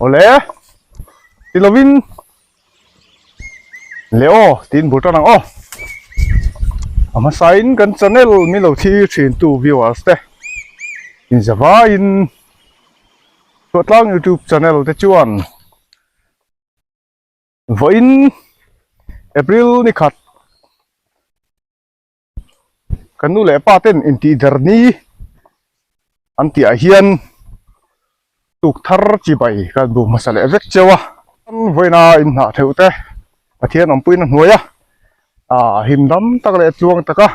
Awle ti lovin leh aw tiin bul tan ang aw a hmasain kan channel min lo thlir thin tu viewers te inzavaiin Chhuahtlang youtube channel te chuan vawiin April ni khat Kan nu leh pa ten intih der ni an tih ah hian tuk thar chi bai kan bu hmasa leh vek cheu a vawiina inhnah theuh te Pathian awmpuina hnuai a ah him dam tak leh tluang taka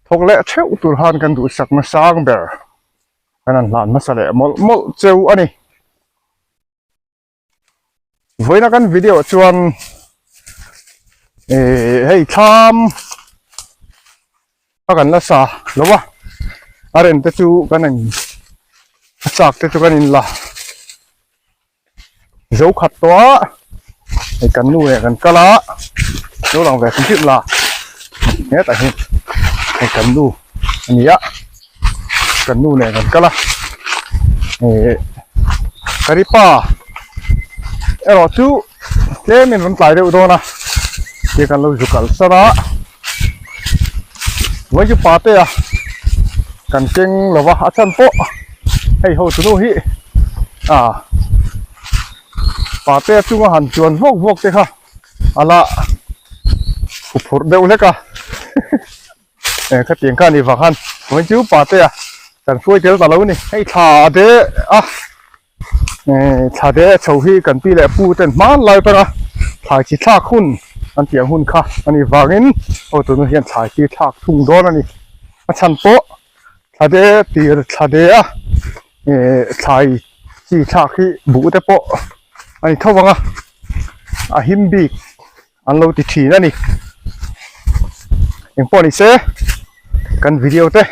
thawk leh theuh tur khan kan duhsak nasang ber kan han hlan hmasa leh mawlh mawlh cheu a ni. Vawiina kan video chuan eh hei thlam a kan la sa lo a a rem te chu kan in a chak te chu kan in la zo khat tawh a hei kan nu leh kan kal a lo lang ve hrim hrim la hetah hian hei kan nu a ni a kan nu nen kan kal a eh karipa erawh chu tlem in rawn tlai deuh dawn a tia kan lo zu kal sar a vawi chu pa te a kan keng lo va a chhan pawh hei ho tunu hi ah pa te a chunga han chuan vawk vawk te kha a la huphurh deuh hlek a. Eh khatiang kha a ni vang khan vawiin chu pate a kan hruai tel ta lo a ni. Hei thla te a eh thla te a chho hi kan pi leh pu ten hman lai atanga thlai chi thlak hun an tih ang hun kha a ni vangin aw tuna hian thlai chi thlak thung dawn a ni. A chhan pawh thla te tir thla te a eh thlai chi thlak hi buh te pawh a ni tho vang a a him bik. An lo ti thin a ni. Engpawh ni se kan video te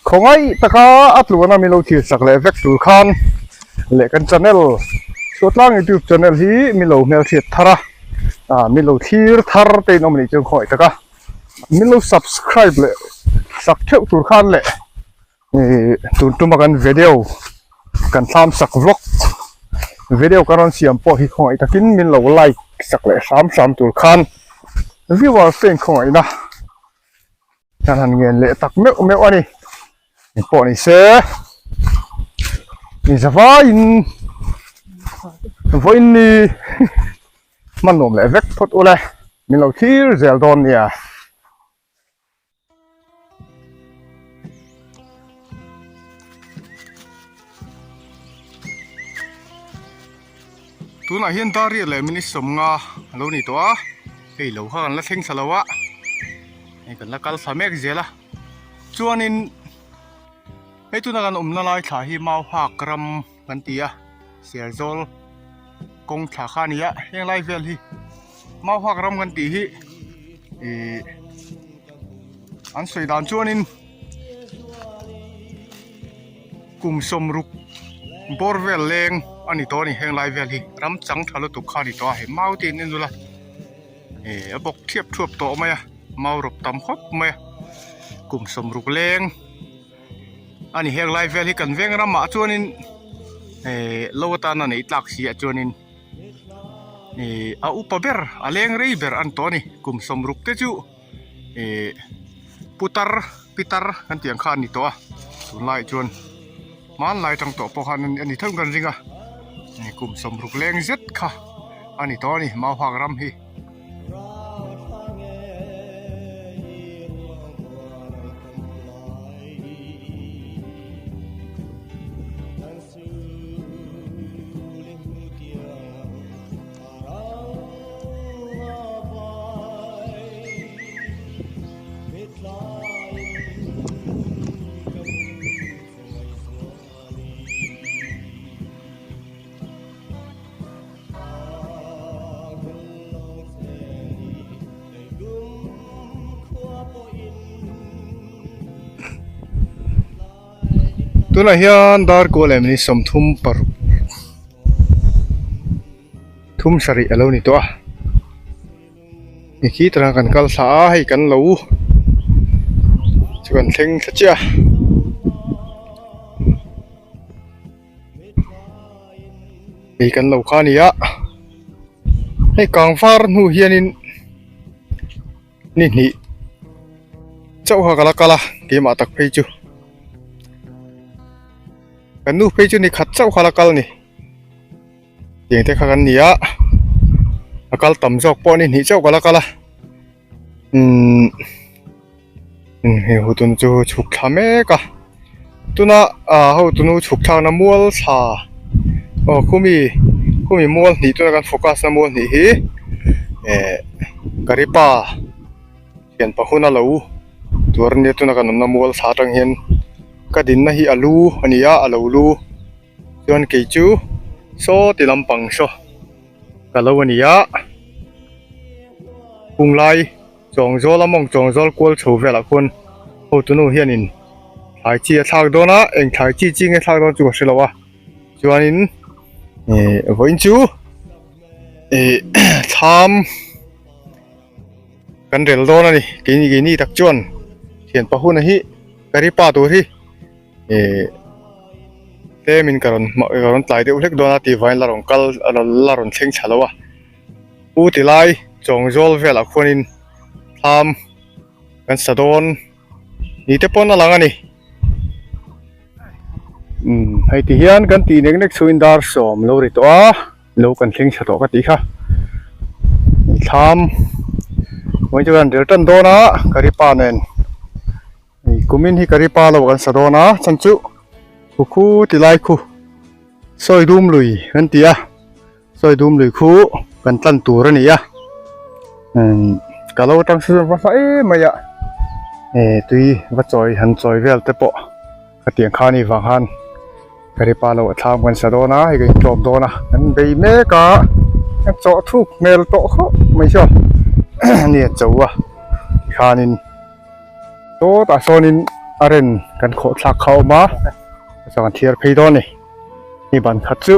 khawngaih taka a tluana min lo thil sak leh vek tur khan leh kan channel Chhuatlang youtube channel hi min lo hmelhriat thar a ah min lo thlir thar te in awm anih chuan khawngaih taka min lo subscribe leh sak theuh tur khan leh Ih tun tuma kan video kan thlam sak vlog video ka rawn siam pawh hi khawngaih takin min lo like sak leh hram hram tur khan viewers te inkhawngaihna kan han ngen leh tak meuh meuh a ni engpawh ni se in zavaiin vawiin ni hman nuam leh vek phawt ule min lo thlir zel dawn nia. Tunah hian dar riat leh minute sawmnga a lo ni tawh a, hei lo kha kan la thleng thla lo a, hei kan la kal thla mek zel a, chuanin hei tuna kan awmna lai thla hi mau hak ram kan ti a, Serzawl kawng thla kha a ni a, heng lai vel hi mau hak ram kan tih hi ihh an sawi dan chuanin kum sawmruk bawr vel leng a ni tawh a ni heng lai vel hi ram chang tha lutuk kha a ni tawh a hei mau te in en ula ihh a bawk thiap thuap tawh mai a mau rawp tam khawp mai a kum sawmruk leng. A ni heng lai vel hi kan veng ramah chuanin eh lo atana neih tlak si ah chuanin eh a upa ber a leng rei ber an tawh a ni kum sawmruk te chu eh putar pitar kan tih ang kha a ni tawh a tunlaiah chuan hmanlai atang tawh pawh khan a ni theuh in kan ring a kum sawmruk leng zet kha a ni tawh a ni Mauhak ram hi. Tunah hian dar kual leh minute 36 thum sarih a lo ni tawh a ni khi tah kan kal thla a hei kan lo chu kan thleng thla chiah a. Hei kan lo kha a ni a hei kang var hnu hianin ni hnih chauh kha ka la kal a keimah tak phei chu kan nu phei chu ni khat chauh kha la kal a ni tiang te kha kan ni a a kal tam zawk pawh ni hnih chauh ka la kal a umm hei hutun chu chhuk thla mek a tuna ah hotunu chhuk thlakna mual thla aw khumi khumi mual hnih tuna kan focus na mual hnih hi eh karipa thian pahuna lo tur ania tuna kan awmna mual thla atang hian ka dinna hi a lu a ni a a lo lu chuan kei chu saw ti lampang saw ka lo a ni a kung lai Chawngzawl a mawng chawngzawl kual chho velah khuan hotunu hianin thlai chi a thlak dawn a eng thlai chi chi nge thlak dawn chu ka hre lo a chuanin ih vawiin chu ih thlam kan rel dawn a ni keini keini tak chuan thian pahuna hi ka ri pa tur hi ih tlemin ka rawn ka rawn tlai deuh hlek dawn a tih vangin la rawn kal la rawn thleng thla lo a. Pu ti lai Chawngzawl velah khuanin thlam kan sa dawn ni te pawn a lang a ni. Umm hei ti hian kan tih nek nek chhuin dar sawm lo ri tawh a lo kan thleng thla tawh ka tih kha thlam vawiin chu kan rel tan dawn a karipa nen hei kumin hi karipa lo kan sa dawn a chhan chu khu khu ti lai khu sawi dum lui kan ti a. Sawi dum lui khu kan tlan tur a ni a umm ka lo tang sawn va hla em mai a eh tui va chawi han chawi vel te pawh ka tiang kha a nih vang khan ka ri pa lo a thlam kan sa dawn a hei ka intlawm dawn a kan bei mek a a chawh thuk hmel tawh khawp mai saw ni a cho a tikhanin sawtah sawnin a ren kan khawh thlak kha a awm a chuan kan thiar phei dawn a ni ni ban khat chu.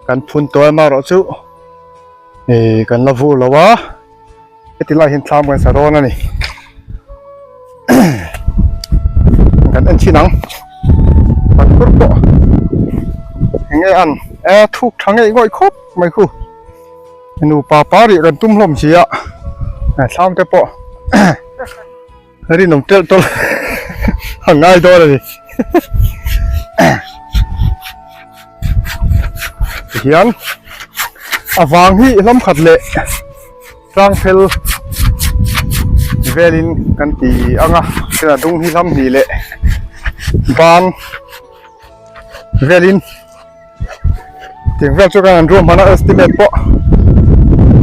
Kan phun tawi amaherawh chu ih kan la vur lo a heti lai hian thlam kan sa dawn a ni kan en chin ang kan phur pawh eng nge an e thuk tha ngei ngawih khawp mai khu nupa pa rih kan tum hlawm si a thlam te pawh Rinawm telh tawlh a ngai dawn a ni. Tihian a vang hi lam khat leh tlang phel velin kan ti ang a chuan a dung hi hlam hnih leh ban velin Tiang vel chu kan an ruahman a estimate pawh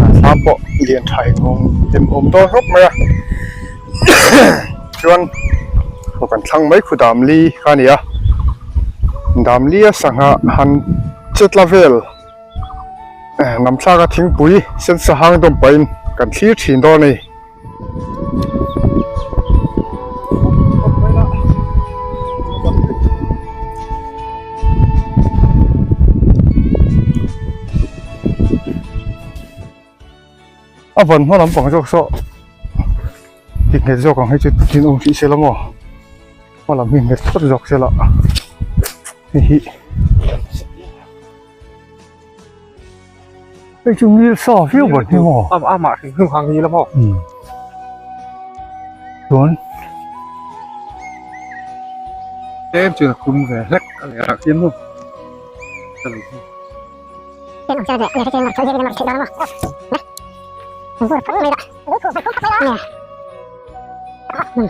a thlam pawh lian tha in awm em awm dawn hlawp mai a chuan aw kan thlang mai khu damli kha a ni a damli a sangha han che tla vel nam thlak a thingpui sen sahang dawm pahin kan thlir thin dawn a ni. A van hma lampang zawk saw ti nghet zawk ang hei chu tin awm hrih sela maw hma lam hi nghet phawt zawk sela hei hi Hei chu ngil sa viau ber hi maw? Am amah hrim hrim kha ngil a maw? Um. Chuan Tlem chuan a kum ve hlek a leh rah chian maw? Ka lo hmu.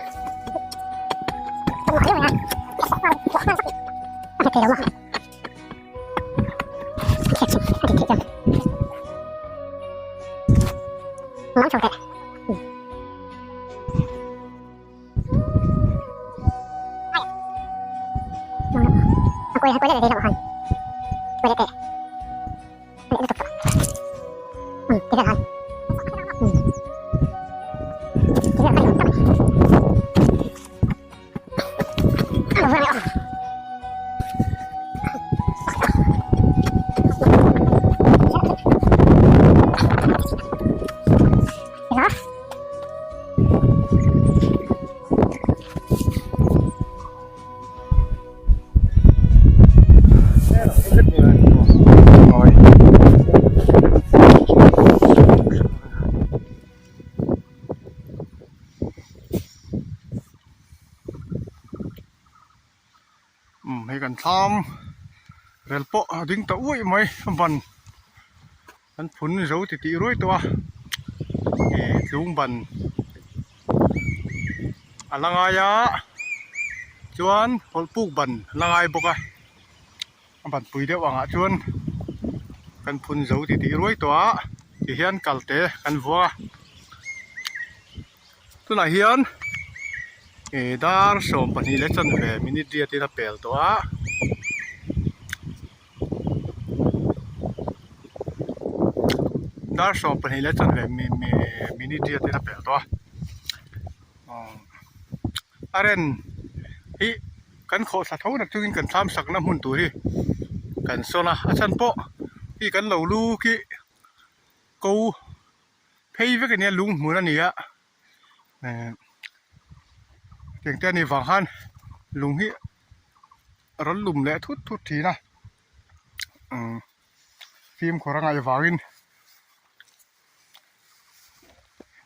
Kan thlam rel pawh a ding ta uaih mai a ban an phun zo ti tih ruai tawh a ih tlung ban a la ngai a chuan hawlh puk ban a la ngai bawk a a ban pui deuh ang ah chuan kan phun zo ti tih ruai tawh a ti hian kal te kan vuak a tunah hian ih dar 12 leh chanve minute riat in a pel tawh a. Dar 12 leh chanve minute riat in a pel tawh a a ren hi kan khawhthla tho na chungin kan thlam sakna hmun tur hi kan sawn a a chhan pawh hi kan lo lu khi ko phei vek a nia lung hmun a ni a ehh tiang te a nih vang khan lung hi a rawn lum leh thut thut thin a umm fimkhur a ngaih vangin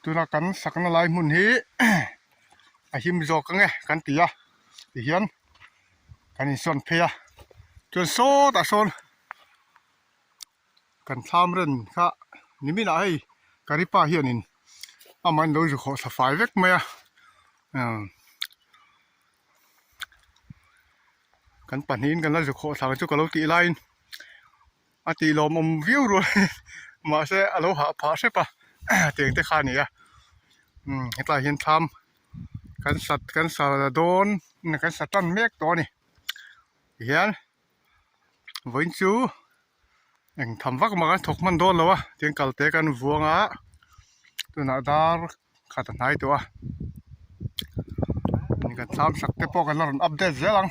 tuna kan sakna lai hmun hi a him zawk ang e kan ti a tihian kan insawn phei a chuan sawtah sawn kan thlam ren kha niminah hei karipa hianin amah in lo zu khawh thla fai vek mai a umm kan pahnihin kan la zu khawh thla ang chu ka lo tih laiin a tih lawmawm viau rual mahse a lo hah phah hrep a tiang te kha a ni a umm hetlaiah hian thlam kan sat kan sa dawn kan sa tan mek tawh a ni tihian. Vawiin chu eng tham vak mak a thawk hman dawn lo a tin kal te kan vuang a tunah dar khat a hnai tawh a kan thlam sak te pawh kan la rawn update zel ang.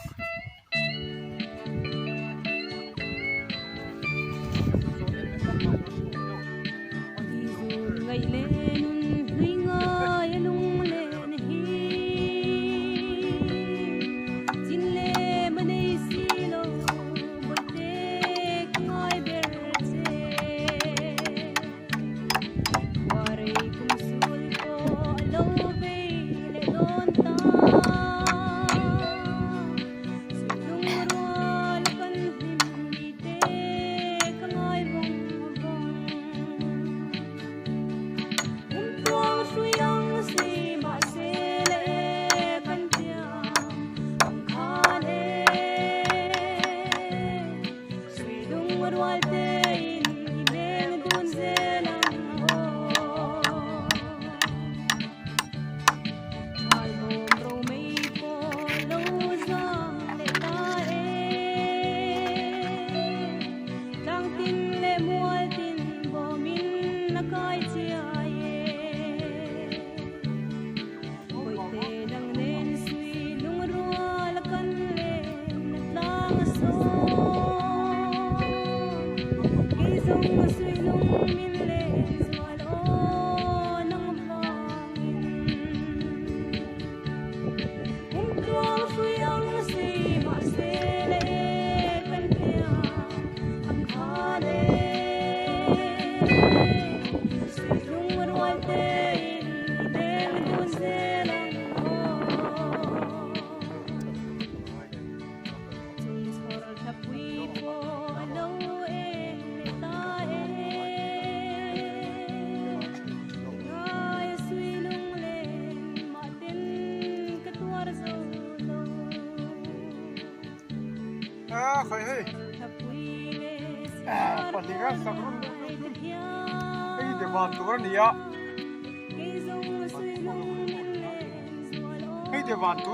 Hei te van tur a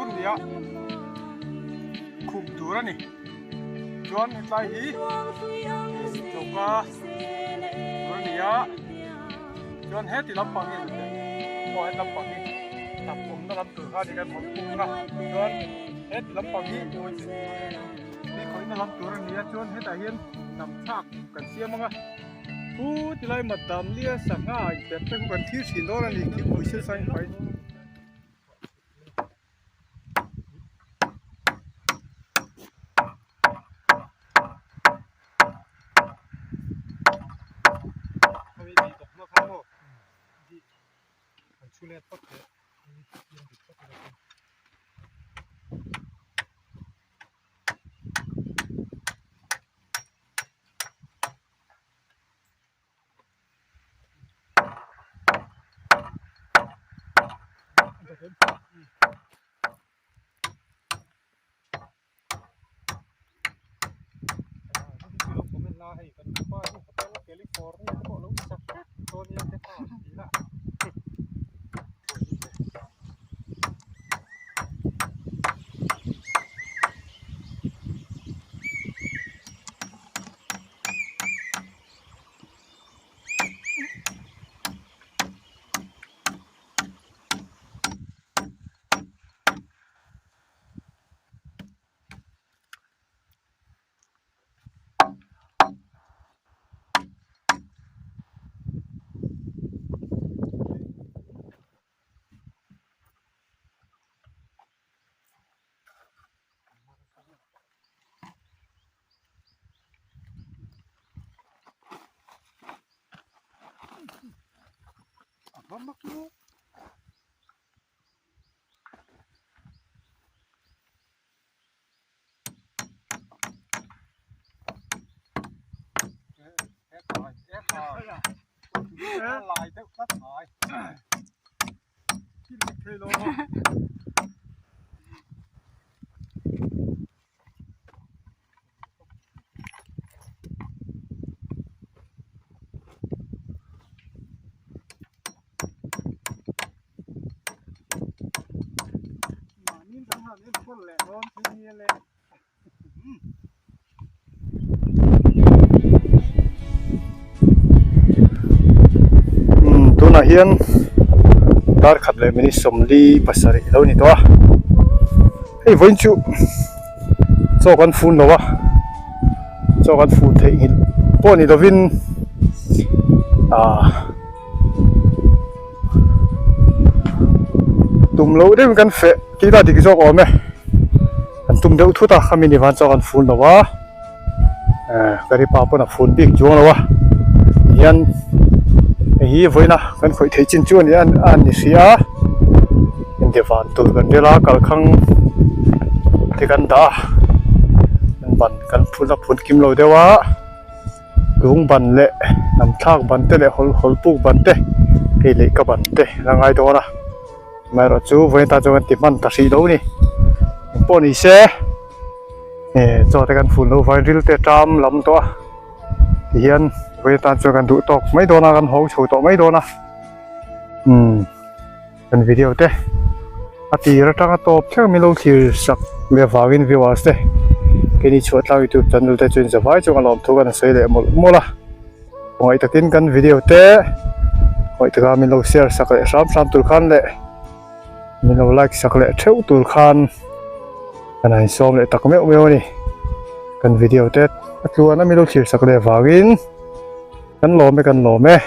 ni a khum tur a ni chuan hetlai hi choka tur a ni a chuan heti lampang hi aw heti lampang hi hnap awmna lam tur kha a ni kan hawlh pung a chuan heti lampang hi tui khawihna lam tur a ni a chuan hetah hian hnam thlak kan siam ang a. Pu tilai Madamlia sangha inpek te khu kan thlir thin dawn a ni thingpui sil sain fai. Umm tunah hian dar khat leh minute 47 a lo ni tawh a hei vawiin chu chaw kan fun lo a chaw kan fun theih nghilh pawh ni lovin ahh tum loh deuhin kan feh tih ila dik zawk awm e kan tum deuh thut a khami ni van chaw kan fun lo a eh gari pa pawn a fun bik chuang lo a tihian hei hi vawiin a kan khawih theih chin chu a ni a ni hrih a engti van tur kan rel a kalkhang te kan dah a kan ban kan phun a phun kim lo deuh a. Lung ban leh hnam thlak ban te leh hawlh hawlh puk ban te hei leh ka ban te la ngai dawn a amaherawh chu vawiin tan chuan kan ti hman ta hrih lo ni engpawh ni se eh chaw te kan fun loh vangin ril te ṭam lam tawh a tihian vawiin tan chuan kan duh tawk mai dawn a kan haw chho tawh mai dawn a umm kan video te a tir atanga tawp thleng min lo thlir sak leh avangin viewers te keini chhuah tlang youtube channel te chuan zavai chuan a lawmthu kan sawi leh mawlh mawlh a khawngaih takin kan video te khawngaih taka min lo share sak leh hram hram tur khan leh min lo like sak leh theuh tur khan kan han sawm leh tak meuh meuh a ni kan video te a tluan a min lo thlir sak leh avangin kan lawm e kan lawm e.